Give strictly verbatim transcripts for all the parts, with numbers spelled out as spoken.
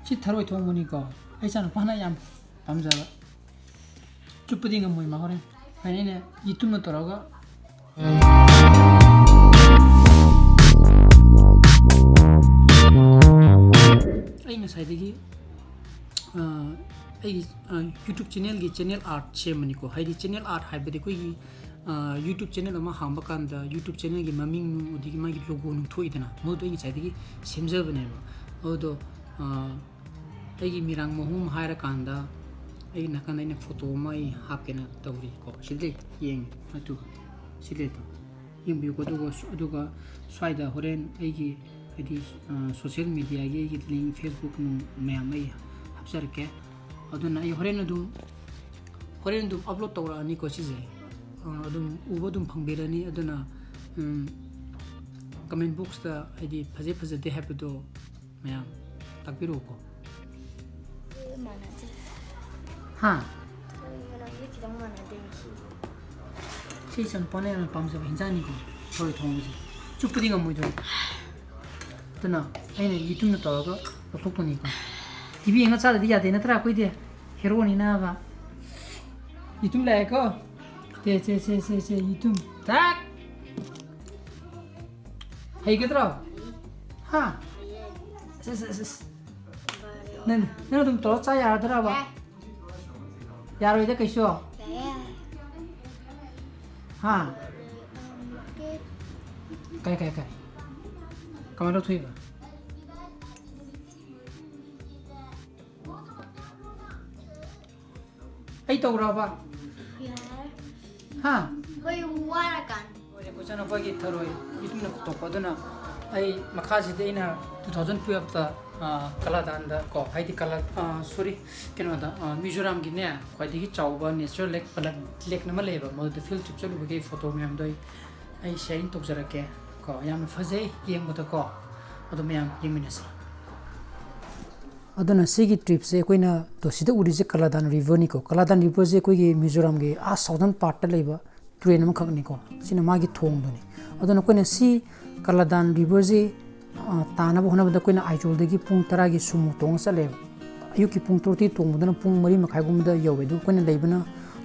ꯁꯤ ꯊꯔꯣꯏ ꯊꯣꯡꯕꯅꯤꯀꯣ꯫ ꯑꯩ ꯏꯆꯥꯅꯨꯄꯥꯅ ꯌꯥꯝ ꯄꯥꯝꯖꯕ꯫ ꯆꯨꯞꯄꯗꯤ ꯉꯝꯃꯣꯏ ꯃꯥ ꯍꯣꯔꯦꯟ꯫ ꯍꯣꯔꯦꯟ ꯑꯩꯅ ꯌꯦꯇꯨꯝꯅ ꯇꯧꯔꯒ꯫ ꯑꯩ ꯉꯁꯥꯏꯗꯒꯤ, ꯑ, ꯑꯩꯒꯤ, ꯑ, YouTube channelꯒꯤ channel art ꯁꯦꯝꯕꯅꯤꯀꯣ꯫ ꯍꯥꯏꯗꯤ channel art ꯍꯥꯏꯕꯗꯤ ꯑꯩꯈꯣꯏꯒꯤ, ꯑ, YouTube channel ꯑꯃ ꯍꯥꯡꯕ ꯀꯥꯟꯗ YouTube channelꯒꯤ ꯃꯃꯤꯡ ꯅꯨꯡ ꯑꯗꯒꯤ ꯃꯥꯒꯤ logo ꯅꯨꯡ ꯊꯣꯛꯏꯗꯅ, ꯃꯗꯨꯗꯣ ꯑꯩ ꯉꯁꯥꯏꯗꯒꯤ ꯁꯦꯝꯖꯕꯅꯦꯕ꯫ ꯑꯗꯨꯗꯣ, ꯑ, ꯑꯩꯒꯤ ꯃꯤꯔꯥꯡ ꯃꯍꯨꯝ ꯍꯥꯏꯔꯀꯥꯟꯗ ꯑꯩꯒꯤ ꯅꯥꯀꯟꯗ ꯑꯩꯅ photo ꯑꯃ ꯑꯩ ꯍꯥꯞꯀꯦꯅ ꯇꯧꯔꯤꯀꯣ꯫ ꯁꯤꯗ ꯌꯦꯡꯉꯤ, ꯑꯗꯨꯒ ꯁꯤꯗ ꯌꯦꯡꯕꯤꯌꯨꯀꯣ꯫ ꯑꯗꯨꯒ ꯁꯨ-, ꯑꯗꯨꯒ ꯁ꯭ꯋꯥꯏꯗ ꯍꯣꯔꯦꯟ ꯑꯩꯒꯤ, ꯍꯥꯏꯗꯤ, ꯑ, social mediaꯒꯤ ꯑꯩꯒꯤ link, Facebook ꯅꯨꯡ ꯃꯌꯥꯝ ꯑꯩ ꯍꯥꯞꯆꯔꯛꯀꯦ꯫ ꯑꯗꯨꯅ ꯑꯩ ꯍꯣꯔꯦꯟ ꯑꯗꯨꯝ, ꯍꯣꯔꯦꯟ ꯑꯗꯨꯝ upload ꯇꯧꯔꯛꯑꯅꯤꯀꯣ ꯁꯤꯁꯦ꯫ ꯑ, ꯑꯗꯨꯝ ꯎꯕ ꯑꯗꯨꯝ ꯐꯪꯕꯤꯔꯅꯤ꯫ ꯑꯗꯨꯅ, ꯎꯝ, comment boxꯇ ꯍꯥꯏꯗꯤ ꯐꯖꯩ ꯐꯖꯗꯦ ꯍꯥꯏꯕꯗꯣ ꯃꯌꯥꯝ ꯇꯥꯛꯄꯤꯔꯛꯎꯀꯣ꯫ ꯃꯥꯟꯅꯗꯦ꯫ ꯍꯥ? ꯃꯅꯝꯁꯦ ꯈꯤꯇꯪ ꯃꯥꯟꯅꯗꯦ ꯉꯁꯤꯗꯤ꯫ ꯁꯤ ꯏꯆꯥꯅꯨꯄꯥꯅ ꯌꯥꯝꯅ ꯄꯥꯝꯖꯕ ꯍꯤꯟꯖꯥꯡꯅꯤꯀꯣ, ꯊꯔꯣꯏ ꯊꯣꯡꯕꯁꯦ꯫ ꯆꯨꯞꯄꯗꯤ ꯉꯝꯃꯣꯏꯗꯣꯏꯅꯤ꯫ ꯑꯗꯨꯅ ꯑꯩꯅ ꯌꯦꯇꯨꯝꯅ ꯇꯧꯔꯒ ꯂꯧꯊꯣꯛꯇꯣꯏꯅꯤꯀꯣ꯫ ꯇꯤꯚꯤ ꯌꯦꯡꯉ ꯆꯥꯗꯗꯤ ꯌꯥꯗꯦ ꯅꯠꯇ꯭ꯔꯥ? ꯑꯩꯈꯣꯏꯗꯤ ꯍꯦꯔꯣꯅꯤꯅꯕ꯫ ꯌꯦꯇꯨꯝ ꯂꯥꯛꯑꯦꯀꯣ꯫ ꯁꯦ, ꯁꯦ, ꯁꯦ, ꯁꯦ, ꯁꯦ, ꯌꯦꯇꯨꯝ꯫ ꯇꯥꯛ! ꯍꯩꯒꯗ꯭ꯔꯣ? ꯍꯥ? ꯁꯦ, ꯁꯦ, ꯁꯦ, ꯁꯦ꯫ ꯅꯪ, ꯅꯪ ꯑꯗꯨꯝ ꯇꯧꯔ ꯆꯥ ꯌꯥꯔꯗ꯭ꯔꯕ? ꯌꯥꯔꯣꯏꯗ ꯀꯩꯁꯨ꯫ ꯍꯥ? ꯀꯥꯏ, ꯀꯥꯏ, ꯀꯥꯏ? ꯀꯃꯥꯏꯅ ꯂꯧꯊꯣꯛꯏꯕ? ꯑꯩ ꯇꯧꯔꯕ? ꯌꯥꯔꯦ꯫ ꯍꯥ? ꯍꯣꯏ, ꯋꯥꯔꯀꯥꯟꯗ꯫ ꯂꯣꯏꯔꯦ, ꯀꯣꯏꯆꯥꯅ ꯑꯩꯈꯣꯏꯒꯤ ꯊꯔꯣꯏ ꯌꯦꯇꯨꯝꯅ ꯈꯣꯠꯇꯣꯛꯄ꯫ ꯑꯗꯨꯅ ꯑꯩ ꯃꯈꯥꯁꯤꯗꯤ ꯑꯩꯅ two thousand twelveꯇ, ꯑ, ꯀꯂꯥꯗꯥꯟꯗ ꯀꯣ, ꯍꯥꯏꯗꯤ ꯀꯂꯥ-, ꯑ, sorry, ꯀꯩꯅꯣꯗ, ꯑ, ꯃꯤꯖꯣꯔꯥꯝꯒꯤꯅꯦ, ꯈ꯭ꯋꯥꯏꯗꯒꯤ ꯆꯥꯎꯕ natural lake, ꯄꯂꯛ lake ꯑꯃ ꯂꯩꯌꯦꯕ, ꯃꯗꯨꯗ field trip ꯆꯠꯂꯨꯕꯒꯤ photo ꯃꯌꯥꯝꯗꯣ ꯑꯩ, ꯑꯩ sharing ꯇꯧꯖꯔꯛꯀꯦ ꯀꯣ꯫ ꯌꯥꯝꯅ ꯐꯖꯩ ꯌꯦꯡꯕꯗꯀꯣ꯫ ꯑꯗꯣ ꯃꯌꯥꯝ ꯌꯦꯡꯃꯤꯟꯅꯁꯤ꯫ ꯑꯗꯨꯅ ꯁꯤꯒꯤ tripꯁꯦ ꯑꯩꯈꯣꯏꯅ ꯇꯣ ꯁꯤꯗ ꯎꯔꯤꯁꯦ ꯀꯂꯥꯗꯥꯟ riverꯅꯤꯀꯣ꯫ ꯀꯂꯥꯗꯥꯟ riverꯁꯦ ꯑꯩꯈꯣꯏꯒꯤ ꯃꯤꯖꯣꯔꯥꯝꯒꯤ ꯑꯥ southern partꯇ ꯂꯩꯕ ꯇꯨꯔꯦꯜ ꯑꯃꯈꯛꯅꯤꯀꯣ꯫ ꯁꯤꯅ ꯃꯥꯒꯤ ꯊꯣꯡꯗꯨꯅꯤ꯫ ꯑꯗꯨꯅ ꯑꯩꯈꯣꯏꯅ ꯁꯤ ꯀꯂꯥꯗꯥꯟ riverꯁꯤ ꯑ, ꯇꯥꯅꯕ ꯍꯣꯠꯅꯕꯗ ꯑꯩꯈꯣꯏꯅ ꯑꯥꯏꯖꯣꯜꯗꯒꯤ ꯄꯨꯡ ꯇꯔꯥꯒꯤ ꯁꯨꯃꯨ ꯇꯣꯡꯉ ꯆꯠꯂꯦꯕ꯫ ꯑꯌꯨꯛꯀꯤ ꯄꯨꯡ ꯇꯔꯨꯛꯇꯒꯤ ꯇꯣꯡꯕꯗꯨꯅ ꯄꯨꯡ ꯃꯔꯤ ꯃꯈꯥꯏꯒꯨꯝꯕꯗ ꯌꯧꯋꯦ꯫ ꯑꯗꯨ ꯑꯩꯈꯣꯏꯅ ꯂꯩꯕꯅ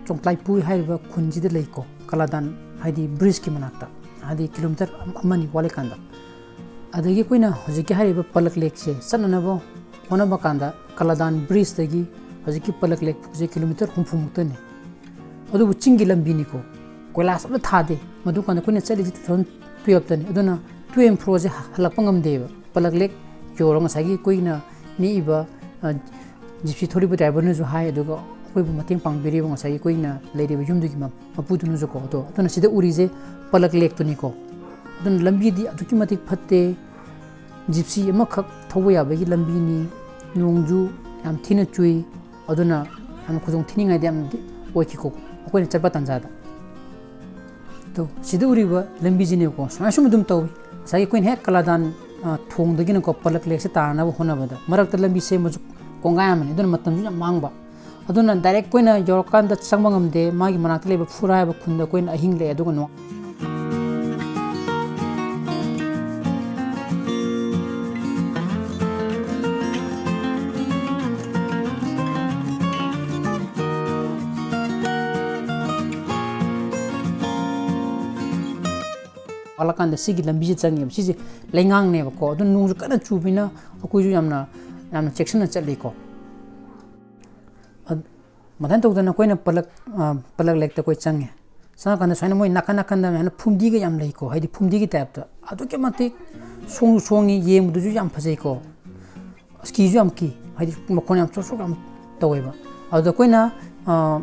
ꯆꯣꯡꯇ꯭ꯂꯥꯏꯄꯨꯏ ꯍꯥꯏꯔꯤꯕ ꯈꯨꯟꯁꯤꯗ ꯂꯩꯀꯣ, ꯀꯂꯥꯗꯥꯟ ꯍꯥꯏꯗꯤ ꯕ꯭ꯔꯤꯖꯀꯤ ꯃꯅꯥꯛꯇ, ꯍꯥꯏꯗꯤ ꯀꯤꯂꯣꯃꯤꯇꯔ ꯑꯃ ꯑꯅꯤ ꯋꯥꯠꯂꯤꯀꯥꯟꯗ꯫ ꯑꯗꯒꯤ ꯑꯩꯈꯣꯏꯅ ꯍꯧꯖꯤꯛꯀꯤ ꯍꯥꯏꯔꯤꯕ ꯄꯂꯛ ꯂꯦꯛꯁꯦ ꯆꯠꯅꯅꯕ ꯍꯣꯠꯅꯕ ꯀꯥꯟꯗ ꯀꯂꯥꯗꯥꯟ ꯕ꯭ꯔꯤꯖꯇꯒꯤ ꯍꯧꯖꯤꯛꯀꯤ ꯄꯂꯛ ꯂꯦꯛ ꯐꯥꯎꯁꯦ ꯀꯤꯂꯣꯃꯤꯇꯔ ꯍꯨꯝꯐꯨꯃꯨꯛꯇꯅꯤ꯫ ꯑꯗꯨꯕꯨ ꯆꯤꯡꯒꯤ ꯂꯝꯕꯤꯅꯤꯀꯣ, ꯀꯣꯏꯂꯥꯁ ꯑꯝꯇ ꯊꯥꯗꯦ꯫ ꯃꯗꯨ ꯀꯥꯟꯗ ꯑꯩꯈꯣꯏꯅ ꯆꯠꯂꯤꯁꯤ ꯇꯨ ꯊꯥꯎꯖꯟ ꯇꯨꯌꯦꯜꯞꯇꯅꯤ꯫ ꯑꯗꯨꯅ ꯇꯨ ꯑꯦꯟ ꯐ꯭ꯔꯣꯁꯦ ꯍꯜꯂꯛꯄ ꯉꯝꯗꯦꯕ꯫ ꯄꯂꯛ ꯂꯦꯛ ꯌꯧꯔꯒ ꯉꯁꯥꯏꯒꯤ ꯑꯩꯈꯣꯏꯅ ꯅꯦꯛꯏꯕ, ꯑ, ꯖꯤꯞꯁꯤ ꯊꯧꯔꯤꯕ ꯗ꯭ꯔꯥꯏꯚꯔꯅꯁꯨ ꯍꯥꯏ, ꯑꯗꯨꯒ ꯑꯩꯈꯣꯏꯕꯨ ꯃꯇꯦꯡ ꯄꯥꯡꯕꯤꯔꯤꯕ ꯉꯁꯥꯏꯒꯤ ꯑꯩꯈꯣꯏꯅ ꯂꯩꯔꯤꯕ ꯌꯨꯝꯗꯨꯒꯤ ꯃ-, ꯃꯄꯨꯗꯨꯅꯁꯨꯀꯣ꯫ ꯑꯗꯣ ꯑꯗꯨꯅ ꯁꯤꯗ ꯎꯔꯤꯁꯦ ꯄꯂꯛ ꯂꯦꯛꯇꯨꯅꯤꯀꯣ꯫ ꯑꯗꯨꯅ ꯂꯝꯕꯤꯗꯤ ꯑꯗꯨꯛꯀꯤ ꯃꯇꯤꯛ ꯐꯠꯇꯦ꯫ ꯖꯤꯞꯁꯤ ꯑꯃꯈꯛ ꯊꯧꯕ ꯌꯥꯕꯒꯤ ꯂꯝꯕꯤꯅꯤ꯫ ꯅꯣꯡꯁꯨ ꯌꯥꯝ ꯊꯤꯅ ꯆꯨꯏ꯫ ꯑꯗꯨꯅ ꯌꯥꯝꯅ ꯈꯨꯗꯣꯡ ꯊꯤꯅꯤꯡꯉꯥꯏꯗꯤ ꯌꯥꯝꯅꯗꯤ ꯑꯣꯏꯈꯤꯀꯣ ꯑꯩꯈꯣꯏꯅ ꯆꯠꯄ ꯇꯥꯟꯖꯥꯗ꯫ ꯑꯗꯣ ꯁꯤꯗ ꯎꯔꯤꯕ ꯂꯝꯕꯤꯁꯤꯅꯦꯕꯀꯣ, ꯁꯨꯃꯥꯏꯅ ꯁꯨꯝ ꯑꯗꯨꯝ ꯇꯧꯏ꯫ ꯉꯁꯥꯏꯒꯤ ꯑꯩꯈꯣꯏꯅ ꯍꯦꯛ ꯀꯂꯥꯗꯥꯟ, ꯑ, ꯊꯣꯡꯗꯒꯤꯅꯀꯣ ꯄꯂꯛ ꯂꯦꯛꯁꯦ ꯇꯥꯅꯕ ꯍꯣꯠꯅꯕꯗ ꯃꯔꯛꯇ ꯂꯝꯕꯤ ꯁꯦꯝꯕꯁꯨ ꯀꯣꯡꯒꯥꯏ ꯑꯃꯅꯤ꯫ ꯑꯗꯨꯅ ꯃꯇꯝꯁꯨ ꯌꯥꯝ ꯃꯥꯡꯕ꯫ ꯑꯗꯨꯅ ꯗꯥꯏꯔꯦꯛ ꯑꯩꯈꯣꯏꯅ ꯌꯧꯔꯀꯥꯟꯗ ꯆꯪꯕ ꯉꯝꯗꯦ꯫ ꯃꯥꯒꯤ ꯃꯅꯥꯛꯇ ꯂꯩꯕ ꯐꯨꯔꯥ ꯍꯥꯏꯕ ꯈꯨꯟꯗ ꯑꯩꯈꯣꯏꯅ ꯑꯍꯤꯡ ꯂꯦꯛꯑꯦ꯫ ꯑꯗꯨꯒ ꯅꯣꯡ ꯋꯥꯠꯂꯀꯥꯟꯗ ꯁꯤꯒꯤ ꯂꯝꯕꯤꯁꯦ ꯆꯪꯉꯦꯕ꯫ ꯁꯤꯁꯦ ꯂꯩꯉꯥꯡꯅꯦꯕꯀꯣ꯫ ꯑꯗꯨ ꯅꯣꯡꯁꯨ ꯀꯟꯅ ꯆꯨꯕꯅꯤꯅ ꯑꯩꯈꯣꯏꯁꯨ ꯌꯥꯝꯅ, ꯌꯥꯝꯅ ꯆꯦꯛꯁꯤꯟꯅ ꯆꯠꯂꯤꯀꯣ꯫ ꯑꯗ-, ꯑꯗꯨꯃꯥꯏꯅ ꯇꯧꯗꯅ ꯑꯩꯈꯣꯏꯅ ꯄꯂꯛ, ꯑ, ꯄꯂꯛ ꯂꯦꯛꯇ ꯑꯩꯈꯣꯏ ꯆꯪꯉꯦ꯫ ꯆꯪꯉꯀꯥꯟꯗ ꯁꯨꯃꯥꯏꯅ ꯃꯣꯏ ꯅꯥꯀꯟ ꯅꯥꯀꯟꯗ ꯁꯨꯃꯥꯏꯅ ꯐꯨꯝꯗꯤꯒ ꯌꯥꯝ ꯂꯩꯀꯣ, ꯍꯥꯏꯗꯤ ꯐꯨꯝꯗꯤꯒꯤ ꯇꯥꯏꯞꯇ꯫ ꯑꯗꯨꯛꯀꯤ ꯃꯇꯤꯛ ꯁꯣꯡꯁꯨ ꯁꯣꯡꯉꯤ, ꯌꯦꯡꯕꯗꯁꯨ ꯌꯥꯝ ꯐꯖꯩꯀꯣ꯫ ꯑꯁ, ꯀꯤꯁꯨ ꯌꯥꯝ ꯀꯤ, ꯍꯥꯏꯗꯤ ꯃꯈꯣꯟ ꯌꯥꯝ ꯆꯣꯛ ꯆꯣꯛ ꯌꯥꯝ ꯇꯧꯋꯦꯕ꯫ ꯑꯗꯨꯗ ꯑꯩꯈꯣꯏꯅ, ꯑ,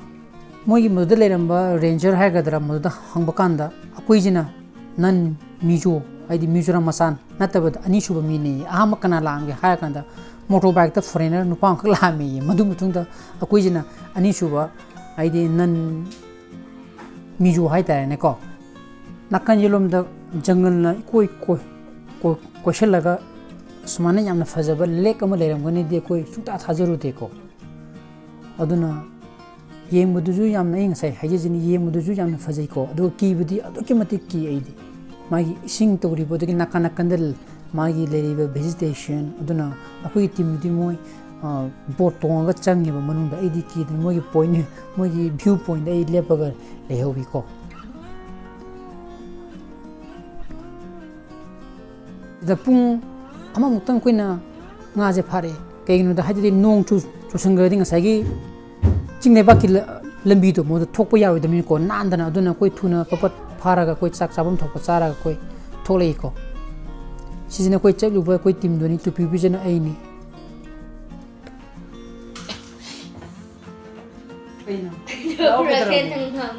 ꯃꯣꯏꯒꯤ ꯃꯗꯨꯗ ꯂꯩꯔꯝꯕ ꯔꯦꯟꯖꯔ ꯍꯥꯏꯒꯗ꯭ꯔꯥ, ꯃꯗꯨꯗ ꯍꯪꯕ ꯀꯥꯟꯗ ꯑꯩꯈꯣꯏꯁꯤꯅ ꯅꯟ ꯃꯤꯖꯣ, ꯍꯥꯏꯗꯤ ꯃꯤꯖꯣꯔꯥꯝ ꯃꯆꯥ ꯅꯠꯇꯕꯗ ꯑꯅꯤꯁꯨꯕ ꯃꯤꯅꯦꯌꯦ꯫ ꯑꯍꯥꯟꯕ ꯀꯅꯥ ꯂꯥꯛꯑꯝꯒꯦ ꯍꯥꯏꯔ ꯀꯥꯟꯗ ꯃꯣꯇꯣꯔ ꯕꯥꯏꯛꯇ ꯐꯣꯔꯦꯅꯔ ꯅꯨꯄꯥ ꯑꯃꯈꯛ ꯂꯥꯛꯑꯝꯃꯦꯌꯦ꯫ ꯃꯗꯨ ꯃꯇꯨꯡꯗ ꯑꯩꯈꯣꯏꯁꯤꯅ ꯑꯅꯤꯁꯨꯕ, ꯍꯥꯏꯗꯤ ꯅꯟ ꯃꯤꯖꯣ ꯍꯥꯏꯇꯥꯔꯦꯅꯦꯀꯣ꯫ ꯅꯥꯀꯟ ꯌꯦꯠꯂꯣꯝꯗ ꯖꯪꯒꯜꯅ ꯏꯀꯣꯏ ꯀꯣꯏ-, ꯀꯣꯏ-, ꯀꯣꯏꯁꯤꯜꯂꯒ ꯁꯨꯃꯥꯏꯅ ꯌꯥꯝꯅ ꯐꯖꯕ ꯂꯦꯛ ꯑꯃ ꯂꯩꯔꯝꯒꯅꯤꯗꯤ ꯑꯩꯈꯣꯏ ꯁꯨꯡꯊꯥ ꯊꯥꯖꯔꯨꯗꯦꯀꯣ꯫ ꯑꯗꯨꯅ ꯌꯦꯡꯕꯗꯨꯁꯨ ꯌꯥꯝꯅ, ꯑꯩ ꯉꯁꯥꯏ ꯍꯥꯏꯖꯁꯤꯅꯤ, ꯌꯦꯡꯕꯗꯨꯁꯨ ꯌꯥꯝꯅ ꯐꯖꯩꯀꯣ꯫ ꯑꯗꯨꯒ ꯀꯤꯕꯗꯤ ꯑꯗꯨꯛꯀꯤ ꯃꯇꯤꯛ ꯀꯤ ꯑꯩꯗꯤ꯫ ꯃꯥꯒꯤ ꯏꯁꯤꯡ ꯇꯧꯔꯤꯕ ꯑꯗꯨꯒꯤ ꯅꯥꯀꯟ ꯅꯥꯀꯟꯗ ꯃꯥꯒꯤ ꯂꯩꯔꯤꯕ vegetation ꯑꯗꯨꯅ ꯑꯩꯈꯣꯏꯒꯤ teamꯗꯨꯗꯤ ꯃꯣꯏ boat ꯇꯣꯡꯉꯒ ꯆꯪꯉꯦꯕ ꯃꯅꯨꯡꯗ꯫ ꯑꯩꯗꯤ ꯀꯤꯗꯅ ꯃꯣꯏꯒꯤ point, ꯃꯣꯏꯒꯤ view pointꯗ ꯑꯩ ꯂꯦꯞꯄꯒ ꯂꯩꯍꯧꯋꯤꯀꯣ꯫ ꯁꯤꯗ ꯄꯨꯡ ꯑꯃꯃꯨꯛꯇꯪ ꯑꯩꯈꯣꯏꯅ ꯉꯥꯁꯦ ꯐꯥꯔꯛꯑꯦ꯫ ꯀꯩꯒꯤꯅꯣꯗ ꯍꯥꯏꯗꯤ ꯅꯣꯡ ꯆꯨ-, ꯆꯨꯁꯟꯈ꯭ꯔꯗꯤ ꯉꯁꯥꯏꯒꯤ ꯆꯤꯡ ꯂꯩꯕꯥꯛꯀꯤ ꯂ-, ꯂꯝꯕꯤꯗꯣ ꯃꯣꯏꯗ ꯊꯣꯛꯄ ꯌꯥꯔꯣꯏꯗꯕꯅꯤꯅꯀꯣ, ꯅꯥꯟꯗꯅ꯫ ꯑꯗꯨꯅ ꯑꯩꯈꯣꯏ ꯊꯨꯅ ꯄꯠ ꯄꯠ ꯐꯥꯔꯒ ꯑꯩꯈꯣꯏ ꯆꯥꯛ ꯆꯥꯐꯝ ꯊꯣꯛꯄ ꯆꯥꯔꯒ ꯑꯩꯈꯣꯏ ꯊꯣꯛꯂꯛꯏꯀꯣ꯫ ꯁꯤꯁꯤꯅ ꯑꯩꯈꯣꯏ ꯆꯠꯂꯨꯕ ꯑꯩꯈꯣꯏ teamꯗꯨꯅꯤ, ꯇꯨꯄꯤ ꯎꯞꯄꯤꯁꯤꯅ ꯑꯩꯅꯤ꯫ ꯀꯩꯅꯣ?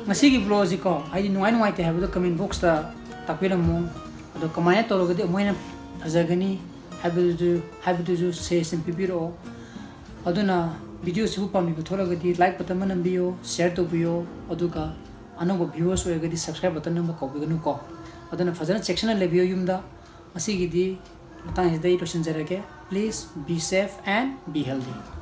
ꯉꯁꯤꯒꯤ vlogꯁꯤꯀꯣ, ꯍꯥꯏꯗꯤ ꯅꯨꯡꯉꯥꯏ ꯅꯨꯡꯉꯥꯏꯇꯦ ꯍꯥꯏꯕꯗꯣ comment boxꯇ ꯇꯥꯛꯄꯤꯔꯝꯃꯣ꯫ ꯑꯗꯣ ꯀꯃꯥꯏꯅ ꯇꯧꯔꯒꯗꯤ ꯑꯃꯨꯛ ꯍꯦꯟꯅ ꯐꯖꯒꯅꯤ ꯍꯥꯏꯕꯗꯨꯁꯨ, ꯍꯥꯏꯕꯗꯨꯁꯨ suggestion ꯄꯤꯕꯤꯔꯛꯑꯣ꯫ ꯑꯗꯨꯅ videoꯁꯤꯕꯨ ꯄꯥꯝꯕꯤꯕ ꯊꯣꯛꯂꯒꯗꯤ like button ꯑꯃ ꯅꯝꯕꯤꯌꯣ, share ꯇꯧꯕꯤꯌꯣ, ꯑꯗꯨꯒ ꯑꯅꯧꯕ viewers ꯑꯣꯏꯔꯒꯗꯤ subscribe button ꯅꯝꯕ ꯀꯥꯎꯕꯤꯒꯅꯨꯀꯣ꯫ ꯑꯗꯨꯅ ꯐꯖꯅ ꯆꯦꯛꯁꯤꯟꯅ ꯂꯩꯕꯤꯌꯣ ꯌꯨꯝꯗ꯫ ꯉꯁꯤꯒꯤꯗꯤ ꯃꯇꯥꯡꯁꯤꯗ ꯑꯩ ꯂꯣꯏꯁꯤꯟꯖꯔꯒꯦ꯫ Please be safe and be healthy꯫